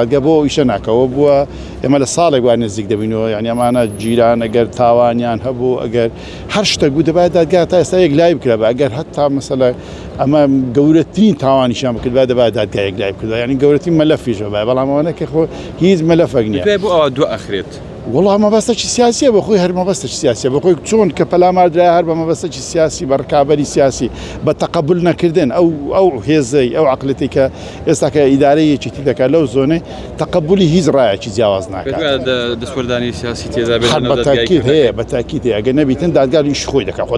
دادگا بۆ ئەو ئیشە ناکا ئەوە بووە ئێمە لە ساڵێک وا نزیک دەبینەوە یعنی ئەمانە جیران ئەگەر تاوانیان هەبوو ئەگەر هەر شتێک بوو دەبایە دادگا تا ئێستا یەک لای بکرا ئەگەر هەتا مەسەلە ئەمە گەورەترین تاوانیشیان بکردبا دەبایە دادگا یەک لای بکردبا یعنی گەورەترین مەلەفیش بەبایە بەڵام ئەوەنە کە خۆ هیچ مەلەفێک نییە. پێ بۆ ئەوە دوا ئەخرێت. وەڵا مەبەستەکی سیاسیە بە خۆی هەر مەبەستەکی سیاسیە بە خۆی چۆن کە پەلامار درایە هەر بە مەبەستەکی سیاسی بە ڕکابەری سیاسی بە تەقەبول نەکردن ئەو ئەو هێزەی ئەو عەقلێتەی کە ئێستا کە ئیدارەی یەکێتی دەکات لەو زۆنەی تەقەبولی هیچ ڕایەکی جیاواز ناکات. پێت وایە دەستوەردانی سیاسی تێدا بێت هەر لەناو بە دادگایی تاکید هەیە کردنەکەی؟ بە تاکید هەیە ئەگەر نەبیتن دادگا ئیشی خۆی دەکات خۆ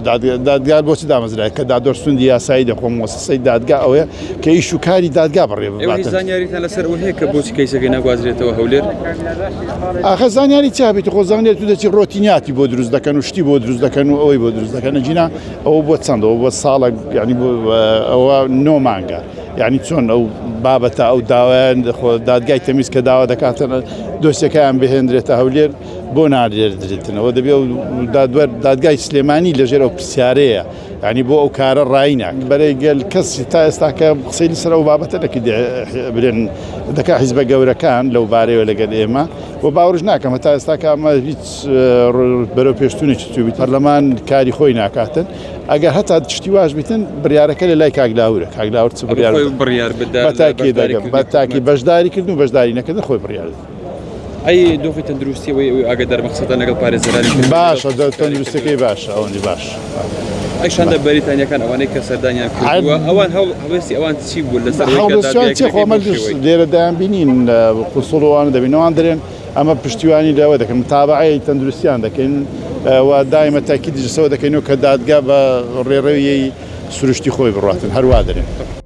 دادگا بۆچ دامەزرایە کە دادوەر سوندی یاسایی دەخۆ موەسەسەی دادگا ئەوەیە کە ئیش و کاری دادگا بەڕێ ئێوە هیچ بباتن. زانیاریتان لەسەر ئەوە هەیە کە بۆچی کەیسەکەی ناگوازرێتەوە هەولێر؟ ئاخە زانیاری چی هەبێت خۆ زانیاری تو دەچی ڕۆتینیاتی بۆ دروست دەکەن و شتی بۆ دروست دەکەن و ئەوەی بۆ دروست دەکەن ئەگینا ئەوە بۆ چەند ئەوە بۆ ساڵێک یعنی بۆ ئەوە نۆ مانگە یعنی چۆن ئەو بابەتە ئەو داوایان خۆ دادگای تەمیز کە داوا دەکاتن دۆسیەکەیان بهێنرێتە هەولێر بۆ نادێردرێتنەوە دەبێ ئەو دادوەر دادگای سلێمانی لەژێر ئەو پرسیارەیە یعنی بۆ ئەو کارە ڕای ناک بەرەی گەل کەس تا ئێستاکە قسەی لەسەر ئەو بابەتە نەکرد برێن دەکا حیزبە گەورەکان لەو بارەیەوە لەگەل ئێمە و باوەڕش ناکەم هەتا ئێستاکە ئەمە هیچ بەرەو پێشتونێکی توبی پەرلەمان کاری خۆی ناکاتن ئەگەر هەتا شتی واش بیتن بڕیارەکە لە لای کاک لاورە کاک لاور چ بڕیار بڕیار بدات بە تاکی بەشداری کردن و بەشداری نەکردن خۆی بڕیار ئەی دۆخی تەندروستی ئەوەی ئەوی ئاگادار بە قسەتان لەگەڵ پارێزەرانی کردووە؟ باشە تەندروستەکەی باشە ئەوەندی باش. ئەی شاندە بەریتانیەکان ئەوانەی کە سەردانیان کردووە ئەوان هەڵوێستی ئەوان چی بوو لەسەر ئەوەی کە هەڵوێستیان چیە خۆ دادگایەکەی ئەمە بەو شێوەی؟ لێرە دەیان بینین قونسوڵ و ئەوانە دەبین ئەوان دەرێن ئەمە پشتیوانی لەوە دەکەن متابعەی تەندروستیان دەکەین و دایمە تاکیدیش لەسەوە دەکەینەوە کە دادگا بە ڕێڕەویی سروشتی خۆی بڕاتن هەروا دەرێن.